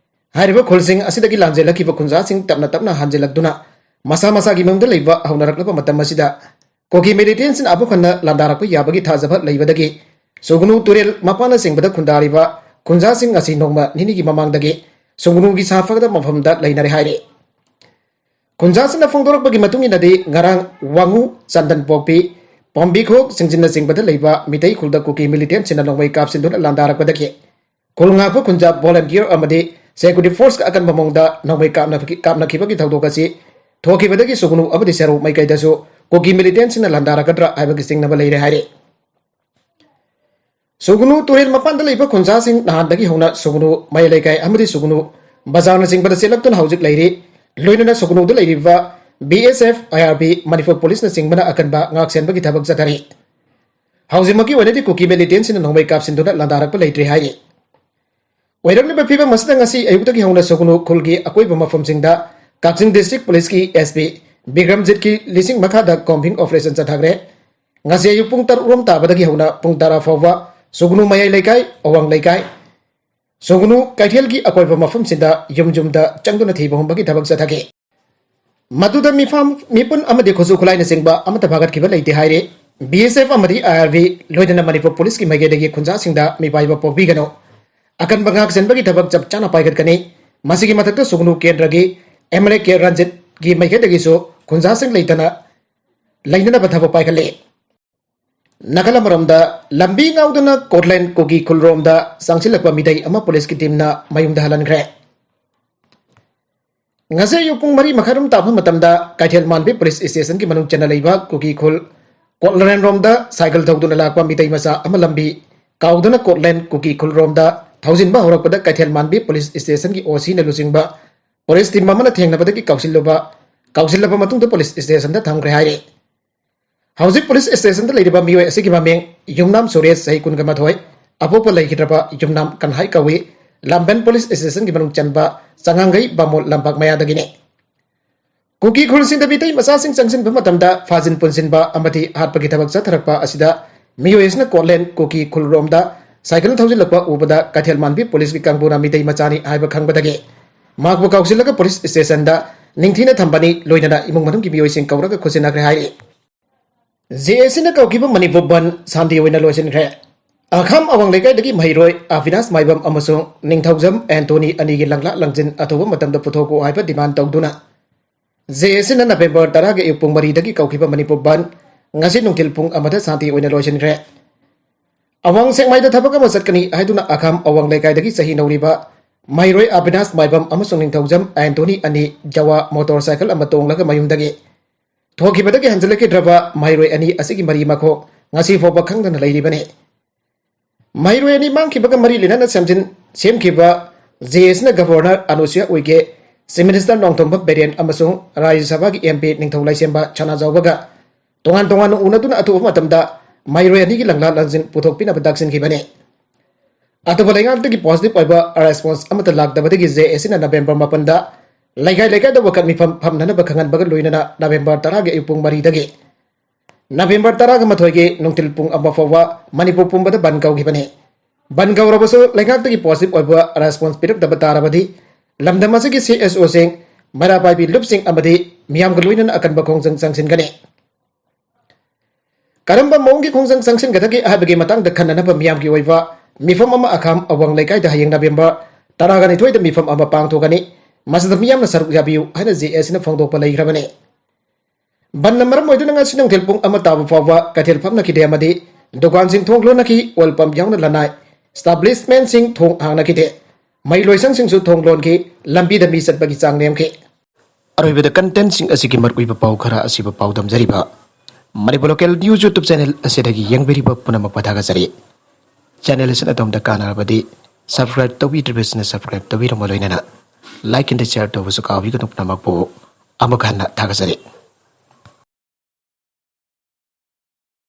ꯍꯥꯏꯔꯤꯕ ꯈꯨꯜꯁꯤꯡ ꯑꯁꯤꯗꯒꯤ ꯂꯥꯟꯖꯦꯜꯂꯛꯈꯤꯕ ꯈꯨꯟꯖꯥꯁꯤꯡ ꯇꯞꯅ ꯇꯞꯅ ꯍꯟꯖꯤꯜꯂꯛꯇꯨꯅ ꯃꯁꯥ ꯃꯁꯥꯒꯤ ꯃꯌꯨꯝꯗ ꯂꯩꯕ ꯍꯧꯅꯔꯛꯂꯕ ꯃꯇꯝ ꯑꯁꯤꯗ ꯀꯨꯀꯤ militantꯁꯤꯡꯅ ꯑꯃꯨꯛ ꯍꯟꯅ ꯂꯥꯟꯗꯥꯔꯛꯄ ꯌꯥꯕꯒꯤ ꯊꯥꯖꯕ ꯂꯩꯕꯗꯒꯤ ꯁꯨꯒꯅꯨ ꯇꯨꯔꯦꯜ ꯃꯄꯥꯟꯅꯆꯤꯡꯕꯗ ꯈꯨꯟꯗꯥꯔꯤꯕ ꯈꯨꯟꯖꯥꯁꯤꯡ ꯑꯁꯤ ꯅꯣꯡꯃ ꯅꯤꯅꯤꯒꯤ ꯃꯃꯥꯡꯗꯒꯤ ꯁꯨꯒꯅꯨꯒꯤ ꯁꯥꯐꯒꯗꯕ ꯃꯐꯝꯗ ꯂꯩꯅꯔꯦ ꯍꯥꯏꯔꯤ꯫ ꯈꯨꯟꯖꯥꯁꯤꯡꯅ ꯐꯣꯡꯗꯣꯔꯛꯄꯒꯤ ꯃꯇꯨꯡ ꯏꯟꯅꯗꯤ, ꯉꯔꯥꯡ ꯋꯥꯉꯨ, ꯆꯟꯗꯟ ꯄꯣꯛꯄꯤ, ꯄꯥꯝꯕꯤꯈꯣꯛ, ꯁꯤꯡꯖꯤꯟꯅꯆꯤꯡꯕꯗ ꯂꯩꯕ ꯃꯤꯇꯩ ꯈꯨꯜꯗ ꯀꯨꯀꯤ militantꯁꯤꯡꯅ ꯅꯣꯡꯃꯩ ꯀꯥꯞꯁꯤꯟꯗꯨꯅ ꯂꯥꯟꯗꯥꯔꯛꯄꯗꯒꯤ ꯈꯨꯜ ꯉꯥꯛꯄ ꯈꯨꯟꯖꯥ volunteer ꯑꯃꯗꯤ security forceꯀ ꯑꯀꯟꯕ ꯃꯑꯣꯡꯗ ꯅꯣꯡꯃꯩ ꯀꯥꯞꯅ-, ꯀꯥꯞꯅꯈꯤꯕꯒꯤ ꯊꯧꯗꯣꯛ ꯑꯁꯤ ꯊꯣꯛꯈꯤꯕꯗꯒꯤ ꯁꯨꯒꯅꯨ ꯑꯃꯗꯤ ꯁꯦꯔꯧ ꯃꯥꯏꯀꯩꯗꯁꯨ ꯀꯨꯀꯤ militantꯁꯤꯡꯅ ꯂꯥꯟꯗꯥꯔꯛꯀꯗ꯭ꯔꯥ ꯍꯥꯏꯕꯒꯤ ꯆꯤꯡꯅꯕ ꯂꯩꯔꯦ ꯍꯥꯏꯔꯤ꯫ ꯁꯨꯒꯅꯨ ꯇꯨꯔꯦꯜ ꯃꯄꯥꯟꯗ ꯂꯩꯕ ꯈꯨꯟꯖꯥꯁꯤꯡ ꯅꯍꯥꯟꯗꯒꯤ ꯍꯧꯅ ꯁꯨꯒꯅꯨ ꯃꯌꯥꯏ ꯂꯩꯀꯥꯏ ꯑꯃꯗꯤ ꯁꯨꯒꯅꯨ ꯕꯖꯥꯔꯅꯆꯤꯡꯕꯗ ꯆꯦꯜꯂꯛꯇꯨꯅ ꯍꯧꯖꯤꯛ ꯂꯩꯔꯤ꯫ ꯂꯣꯏꯅꯅ ꯁꯨꯒꯅꯨꯗ ꯂꯩꯔꯤꯕ B S F, I R B, Manipur ꯄꯨꯂꯤꯁꯅꯆꯤꯡꯕꯅ ꯑꯀꯟꯕ ꯉꯥꯛꯁꯦꯟꯕꯒꯤ ꯊꯕꯛ ꯆꯠꯊꯔꯤ꯫ ꯍꯧꯖꯤꯛꯃꯛꯀꯤ ꯑꯣꯏꯅꯗꯤ ꯀꯨꯀꯤ militantꯁꯤꯡꯅ ꯅꯣꯡꯃꯩ ꯀꯥꯞꯁꯤꯟꯗꯨꯅ ꯂꯥꯟꯗꯥꯔꯛꯄ ꯂꯩꯇ꯭ꯔꯤ ꯍꯥꯏꯔꯤ꯫ ꯑꯣꯏꯔꯛꯂꯤꯕ ꯐꯤꯕꯝ ꯑꯁꯤꯗ ꯉꯁꯤ ꯑꯌꯨꯛꯇꯒꯤ ꯍꯧꯅ ꯁꯨꯒꯅꯨ ꯈꯨꯜꯒꯤ ꯑꯀꯣꯏꯕ ꯃꯐꯝꯁꯤꯡꯗ ꯀꯛꯆꯤꯡ district ꯄꯨꯂꯤꯁꯀꯤ S P ꯕꯤꯀ꯭ꯔꯝꯖꯤꯠꯀꯤ ꯂꯤꯁꯤꯡ ꯃꯈꯥꯗ combing operation ꯆꯠꯊꯈ꯭ꯔꯦ꯫ ꯉꯁꯤ ꯑꯌꯨꯛ ꯄꯨꯡ ꯇꯔꯨꯛ ꯔꯣꯝ ꯇꯥꯕꯗꯒꯤ ꯍꯧꯅ ꯄꯨꯡ ꯇꯔꯥ ꯐꯥꯎꯕ ꯁꯨꯒꯅꯨ ꯃꯌꯥꯏ ꯂꯩꯀꯥꯏ, ꯑꯋꯥꯡ ꯂꯩꯀꯥꯏ, ꯁꯨꯒꯅꯨ ꯀꯩꯊꯦꯜꯒꯤ ꯑꯀꯣꯏꯕ ꯃꯐꯝꯁꯤꯡꯗ ꯌꯨꯝ ꯌꯨꯝꯗ ꯆꯪꯗꯨꯅ ꯊꯤꯕ ꯍꯨꯝꯕꯒꯤ ꯊꯕꯛ ꯆꯠꯊꯈꯤ꯫ ꯃꯗꯨꯗ ꯃꯤꯐꯝ, ꯃꯤꯄꯨꯟ ꯑꯃꯗꯤ ꯈꯨꯠꯁꯨ ꯈꯨꯠꯂꯥꯏꯅꯆꯤꯡꯕ ꯑꯃꯠꯇ ꯐꯥꯒꯠꯈꯤꯕ ꯂꯩꯇꯦ ꯍꯥꯏꯔꯤ꯫ B S F ꯑꯃꯗꯤ I R B ꯂꯣꯏꯅꯅ ꯃꯅꯤꯄꯨꯔ ꯄꯨꯂꯤꯁꯀꯤ ꯃꯥꯏꯀꯩꯗꯒꯤ ꯈꯨꯟꯖꯥꯁꯤꯡꯗ ꯃꯤꯄꯥꯏꯕ ꯄꯣꯛꯄꯤꯒꯅꯨ, ꯑꯀꯟꯕ ꯉꯥꯛ ꯆꯦꯟꯕꯒꯤ ꯊꯕꯛ ꯆꯞ ꯆꯥꯅ ꯄꯥꯏꯈꯠꯀꯅꯤ꯫ ꯃꯁꯤꯒꯤ ꯃꯊꯛꯇ ꯁꯨꯒꯅꯨ ꯀꯦꯟꯗ꯭ꯔꯒꯤ M L A K ꯔꯟꯖꯤꯠꯀꯤ ꯃꯥꯏꯀꯩꯗꯒꯤꯁꯨ ꯈꯨꯟꯖꯥꯁꯤꯡ ꯂꯩꯇꯅ ꯂꯩꯅꯅꯕ ꯊꯕꯛ ꯄꯥꯏꯈꯠꯂꯤ꯫ ꯅꯥꯀꯜ ꯑꯃꯔꯣꯝꯗ, ꯂꯝꯕꯤ ꯉꯥꯎꯗꯨꯅ ꯀꯣꯠꯂꯦꯟ ꯀꯨꯀꯤ ꯈꯨꯜꯔꯣꯝꯗ ꯆꯪꯁꯤꯜꯂꯛꯄ ꯃꯤꯇꯩ ꯑꯃ ꯄꯨꯂꯤꯁꯀꯤ ꯇꯤꯝꯅ ꯃꯌꯨꯝꯗ ꯍꯜꯍꯟꯈ꯭ꯔꯦ꯫ ꯉꯁꯤ ꯑꯌꯨꯛ ꯄꯨꯡ ꯃꯔꯤ ꯃꯈꯥꯏꯔꯣꯝ ꯇꯥꯕ ꯃꯇꯝꯗ ꯀꯩꯊꯦꯜ ꯃꯥꯟꯕꯤ ꯄꯨꯂꯤꯁ ꯁ꯭ꯇꯦꯁꯟꯒꯤ ꯃꯅꯨꯡ ꯆꯟꯅ ꯂꯩꯕ ꯀꯨꯀꯤ ꯈꯨꯜ ꯀꯣꯠꯂꯦꯟꯔꯣꯝꯗ ꯁꯥꯏꯀꯜ ꯊꯧꯗꯨꯅ ꯂꯥꯛꯄ ꯃꯤꯇꯩ ꯃꯆꯥ ꯑꯃ ꯂꯝꯕꯤ ꯀꯥꯎꯗꯨꯅ ꯀꯣꯠꯂꯦꯟ ꯀꯨꯀꯤ ꯈꯨꯜꯔꯣꯝꯗ ꯊꯧꯖꯤꯟꯕ ꯍꯧꯔꯛꯄꯗ ꯀꯩꯊꯦꯜ ꯃꯥꯟꯕꯤ ꯄꯨꯂꯤꯁ ꯁ꯭ꯇꯦꯁꯟꯒꯤ OCꯅ ꯂꯨꯆꯤꯡꯕ ꯄꯨꯂꯤꯁ ꯇꯤꯝ ꯑꯃꯅ ꯊꯦꯡꯅꯕꯗꯒꯤ ꯀꯥꯎꯁꯤꯜꯂꯨꯕ, ꯀꯥꯎꯁꯤꯜꯂꯕ ꯃꯇꯨꯡꯗ ꯄꯨꯂꯤꯁ ꯁ꯭ꯇꯦꯁꯟꯗ ꯊꯝꯈ꯭ꯔꯦ ꯍꯥꯏꯔꯤ꯫ ꯍꯧꯖꯤꯛ ꯄꯨꯂꯤꯁ ꯁ꯭ꯇꯦꯁꯟꯗ ꯂꯩꯔꯤꯕ ꯃꯤꯑꯣꯏ ꯑꯁꯤꯒꯤ ꯃꯃꯤꯡ ꯌꯨꯝꯅꯥꯝ ꯁꯨꯔꯦꯁ, ꯆꯍꯤ ꯀꯨꯟꯒ ꯃꯥꯊꯣꯏ, ꯑꯄꯣꯛꯄ ꯂꯩꯈꯤꯗ꯭ꯔꯕ ꯌꯨꯝꯅꯥꯝ ꯀꯟꯍꯥꯏ ꯀꯧꯏ, ꯂꯥꯝꯕꯦꯟ ꯄꯨꯂꯤꯁ ꯁ꯭ꯇꯦꯁꯟꯒꯤ ꯃꯅꯨꯡ ꯆꯟꯕ ꯆꯉꯥꯡꯒꯩ ꯕꯥꯃꯣꯟ ꯂꯝꯄꯥꯛ ꯃꯌꯥꯗꯒꯤꯅꯤ꯫ ꯀꯨꯀꯤ ꯈꯨꯜꯁꯤꯡꯗ ꯃꯤꯇꯩ ꯃꯆꯥꯁꯤꯡ ꯆꯪꯁꯤꯟꯕ ꯃꯇꯝꯗ ꯐꯥꯖꯤꯟ ꯄꯨꯟꯁꯤꯟꯕ ꯑꯃꯗꯤ ꯍꯥꯠꯄꯒꯤ ꯊꯕꯛ ꯆꯠꯊꯔꯛꯄ ꯑꯁꯤꯗ ꯃꯤꯑꯣꯏ ꯑꯁꯤꯅ ꯀꯣꯠꯂꯦꯟ ꯀꯨꯀꯤ ꯈꯨꯜꯔꯣꯝꯗ ꯁꯥꯏꯀꯜ ꯊꯧꯖꯤꯜꯂꯛꯄ ꯎꯕꯗ ꯀꯩꯊꯦꯜ ꯃꯥꯟꯕꯤ ꯄꯨꯂꯤꯁꯀꯤ ꯀꯥꯡꯕꯨꯅ ꯃꯤꯇꯩ ꯃꯆꯥꯅꯤ ꯍꯥꯏꯕ ꯈꯪꯕꯗꯒꯤ ꯃꯍꯥꯛꯄꯨ ꯀꯥꯎꯁꯤꯜꯂꯒ ꯄꯨꯂꯤꯁ ꯁ꯭ꯇꯦꯁꯟꯗ ꯅꯤꯡꯊꯤꯅ ꯊꯝꯕꯅꯤ, ꯂꯣꯏꯅꯅ ꯏꯃꯨꯡ ꯃꯅꯨꯡꯒꯤ ꯃꯤꯑꯣꯏꯁꯤꯡ ꯀꯧꯔꯒ ꯈꯨꯠꯁꯤꯟꯅꯈ꯭ꯔꯦ ꯍꯥꯏꯔꯤ꯫ JACꯅ ꯀꯧꯈꯤꯕ ꯃꯅꯤꯄꯨꯔ ꯕꯟ ꯁꯥꯟꯇꯤ ꯑꯣꯏꯅ ꯂꯣꯏꯁꯤꯟꯈ꯭ꯔꯦ꯫ ꯑꯈꯥꯝ ꯑꯋꯥꯡ ꯂꯩꯀꯥꯏꯗꯒꯤ ꯃꯍꯩꯔꯣꯏ ꯑꯕꯤꯅꯥꯁ ꯃꯥꯏꯕꯝ ꯑꯃꯁꯨꯡ ꯅꯤꯡꯊꯧꯖꯝ ꯑꯦꯟꯊꯣꯅꯤ ꯑꯅꯤꯒꯤ ꯂꯪꯂꯥ ꯂꯪꯖꯤꯟ ꯑꯊꯨꯕ ꯃꯇꯝꯗ ꯄꯨꯊꯣꯛꯎ ꯍꯥꯏꯕ demand ꯇꯧꯗꯨꯅ ꯖꯦ ꯑꯦꯁ ꯁꯤꯅ ꯅꯕꯦꯝꯕꯔ ꯇꯔꯥꯒꯤ ꯑꯌꯨꯛ ꯄꯨꯡ ꯃꯔꯤꯗꯒꯤ ꯀꯧꯈꯤꯕ ꯃꯅꯤꯄꯨꯔ ꯕꯟꯗ ꯉꯁꯤ ꯅꯨꯡꯊꯤꯜ ꯄꯨꯡ ꯑꯃꯗ ꯁꯥꯟꯇꯤ ꯑꯣꯏꯅ ꯂꯣꯏꯁꯤꯟꯈ꯭ꯔꯦ꯫ ꯑꯋꯥꯡ ꯁꯦꯛꯃꯥꯏꯗ ꯊꯕꯛ ꯑꯃ ꯆꯠꯀꯅꯤ ꯍꯥꯏꯗꯨꯅ ꯑꯈꯥꯝ ꯑꯋꯥꯡ ꯂꯩꯀꯥꯏꯗꯒꯤ ꯆꯍꯤ ꯅꯧꯔꯤꯕ ꯃꯍꯩꯔꯣꯏ ꯑꯕꯤꯅꯥꯁ ꯃꯥꯏꯕꯝ ꯑꯃꯁꯨꯡ ꯅꯤꯡꯊꯧꯖꯝ ꯑꯦꯟꯊꯣꯅꯤ ꯑꯅꯤ ꯖꯋꯥ ꯃꯣꯇꯣꯔ ꯁꯥꯏꯀꯜ ꯑꯃ ꯇꯣꯡꯂꯒ ꯃꯌꯨꯝꯗꯒꯤ ꯊꯣꯛꯈꯤꯕꯗꯒꯤ ꯍꯟꯖꯤꯜꯂꯛꯈꯤꯗ꯭ꯔꯕ ꯃꯍꯩꯔꯣꯏ ꯑꯅꯤ ꯑꯁꯤꯒꯤ ꯃꯔꯤ ꯃꯈꯣꯡ ꯉꯁꯤ ꯐꯥꯎꯕ ꯈꯪꯗꯅ ꯂꯩꯔꯤꯕꯅꯤ꯫ ꯃꯍꯩꯔꯣꯏ ꯑꯅꯤ ꯃꯥꯡꯈꯤꯕꯒ ꯃꯔꯤ ꯂꯩꯅꯅ ꯁꯦꯝꯖꯤꯟ ꯁꯦꯝꯈꯤꯕ ꯖꯦ ꯑꯦꯁꯅ governor Anusuiya Uikey, chief minister Nongthombam Biren ꯑꯃꯁꯨꯡ ꯔꯥꯖ꯭ꯌ ꯁꯚꯥꯒꯤ ꯑꯦꯝ ꯄꯤ ꯅꯤꯡꯊꯧ ꯂꯩꯁꯦꯝꯕ ꯁꯅꯥꯖꯥꯎꯕꯒ ꯇꯣꯉꯥꯟ ꯇꯣꯉꯥꯟꯅ ꯎꯅꯗꯨꯅ ꯑꯊꯨꯕ ꯃꯇꯝꯗ ꯃꯍꯩꯔꯣꯏ ꯑꯅꯤꯒꯤ ꯂꯪꯂꯥ ꯂꯪꯖꯤꯟ ꯄꯨꯊꯣꯛꯄꯤꯅꯕ ꯇꯛꯁꯤꯟꯈꯤꯕꯅꯤ꯫ ꯑꯇꯣꯞꯄ ꯂꯩꯉꯥꯛꯇꯒꯤ positive ꯑꯣꯏꯕ response ꯑꯃꯠꯇ ꯂꯥꯛꯇꯕꯗꯒꯤ ꯖꯦ ꯑꯦꯁ ꯁꯤꯅ ꯅꯕꯦꯝꯕꯔ ꯃꯥꯄꯟꯗ ꯂꯩꯀꯥꯏ ꯂꯩꯀꯥꯏꯗ ꯋꯥꯀꯠ ꯃꯤꯐꯝ ꯐꯝꯅꯅꯕ ꯈꯪꯍꯟꯕꯒ ꯂꯣꯏꯅꯅ ꯅꯕꯦꯝꯕꯔ ꯇꯔꯥꯒꯤ ꯑꯌꯨꯛ ꯄꯨꯡ ꯃꯔꯤꯗꯒꯤ ꯅꯕꯦꯝꯕꯔ ꯇꯔꯥꯒ ꯃꯥꯊꯣꯏꯒꯤ ꯅꯨꯡꯊꯤꯜ ꯄꯨꯡ ꯑꯃ ꯐꯥꯎꯕ ꯃꯅꯤꯄꯨꯔ ꯄꯨꯝꯕꯗ ꯕꯟꯗ ꯀꯧꯈꯤꯕꯅꯤ꯫ ꯕꯟꯗ ꯀꯧꯔꯕꯁꯨ ꯂꯩꯉꯥꯛꯇꯒꯤ positive ꯑꯣꯏꯕ response ꯄꯤꯔꯛꯇꯕ ꯇꯥꯔꯕꯗꯤ ꯂꯝꯗꯝ ꯑꯁꯤꯒꯤ ꯁꯤ ꯑꯦꯁ ꯑꯣꯁꯤꯡ, ꯃꯩꯔꯥ ꯄꯥꯏꯕꯤ ꯂꯨꯞꯁꯤꯡ ꯑꯃꯗꯤ ꯃꯤꯌꯥꯝꯒ ꯂꯣꯏꯅꯅ ꯑꯀꯟꯕ ꯈꯣꯡꯖꯪ ꯆꯪꯁꯤꯟꯒꯅꯤ꯫ ꯀꯔꯝꯕ ꯃꯑꯣꯡꯒꯤ ꯈꯣꯡꯖꯪ ꯆꯪꯁꯤꯟꯒꯗꯒꯦ ꯍꯥꯏꯕꯒꯤ ꯃꯇꯥꯡꯗ ꯈꯟꯅꯅꯕ ꯃꯤꯌꯥꯝꯒꯤ ꯑꯣꯏꯕ ꯃꯤꯐꯝ ꯑꯃ ꯑꯈꯥꯝ ꯑꯋꯥꯡ ꯂꯩꯀꯥꯏꯗ ꯍꯌꯦꯡ ꯅꯕꯦꯝꯕꯔ ꯇꯔꯥꯒ ꯅꯤꯊꯣꯏꯗ ꯃꯤꯐꯝ ꯑꯃ ꯄꯥꯡꯊꯣꯛꯀꯅꯤ꯫ ꯃꯁꯤꯗ ꯃꯤꯌꯥꯝꯅ ꯁꯔꯨꯛ ꯌꯥꯕꯤꯌꯨ ꯍꯥꯏꯅ ꯖꯦ ꯑꯦꯁ ꯁꯤꯅ ꯐꯣꯡꯗꯣꯛꯄ ꯂꯩꯈ꯭ꯔꯕꯅꯤ꯫ ꯕꯟꯗ ꯃꯔꯝ ꯑꯣꯏꯗꯨꯅ ꯉꯁꯤ ꯅꯨꯡꯊꯤꯜ ꯄꯨꯡ ꯑꯃ ꯇꯥꯕ ꯐꯥꯎꯕ ꯀꯩꯊꯦꯜ ꯐꯝꯅꯈꯤꯗꯦ ꯑꯃꯗꯤ ꯗꯨꯀꯥꯟꯁꯤꯡ ꯊꯣꯡ ꯂꯣꯟꯅꯈꯤ, oil pump ꯌꯥꯎꯅ ꯂꯅꯥꯏ establishment ꯁꯤꯡ ꯊꯣꯡ ꯍꯥꯡꯅꯈꯤꯗꯦ꯫ ꯃꯍꯩ ꯂꯣꯏꯁꯪꯁꯤꯡꯁꯨ ꯊꯣꯡ ꯂꯣꯟꯈꯤ, ꯂꯝꯕꯤꯗ ꯃꯤ ꯆꯠꯄꯒꯤ ꯆꯥꯡ ꯅꯦꯝꯈꯤ꯫ ꯑꯔꯣꯏꯕꯗ content ꯁꯤꯡ ꯑꯁꯤꯒꯤ ꯃꯔꯨꯑꯣꯏꯕ ꯄꯥꯎ ꯈꯔ ꯑꯁꯤꯕꯨ ꯄꯥꯎꯗꯝꯖꯔꯤꯕ Manipur local news YouTube channel ꯑꯁꯤꯗꯒꯤ ꯌꯦꯡꯕꯤꯔꯤꯕ ꯄꯨꯝꯅꯃꯛꯄꯨ ꯊꯥꯒꯠꯆꯔꯤ꯫ Channel ꯑꯁꯤꯅ ꯑꯗꯣꯝꯗ ꯀꯥꯟꯅꯔꯕꯗꯤ subscribe ꯇꯧꯕꯤꯗ꯭ꯔꯤꯕꯁꯤꯡꯅ subscribe ꯇꯧꯕꯤꯔꯝꯕ ꯂꯣꯏꯅꯅ like and share ꯇꯧꯕꯁꯨ ꯀꯥꯎꯕꯤꯒꯅꯨ꯫ ꯄꯨꯝꯅꯃꯛꯄꯨ ꯑꯃꯨꯛ ꯍꯟꯅ ꯊꯥꯒꯠꯆꯔꯤ꯫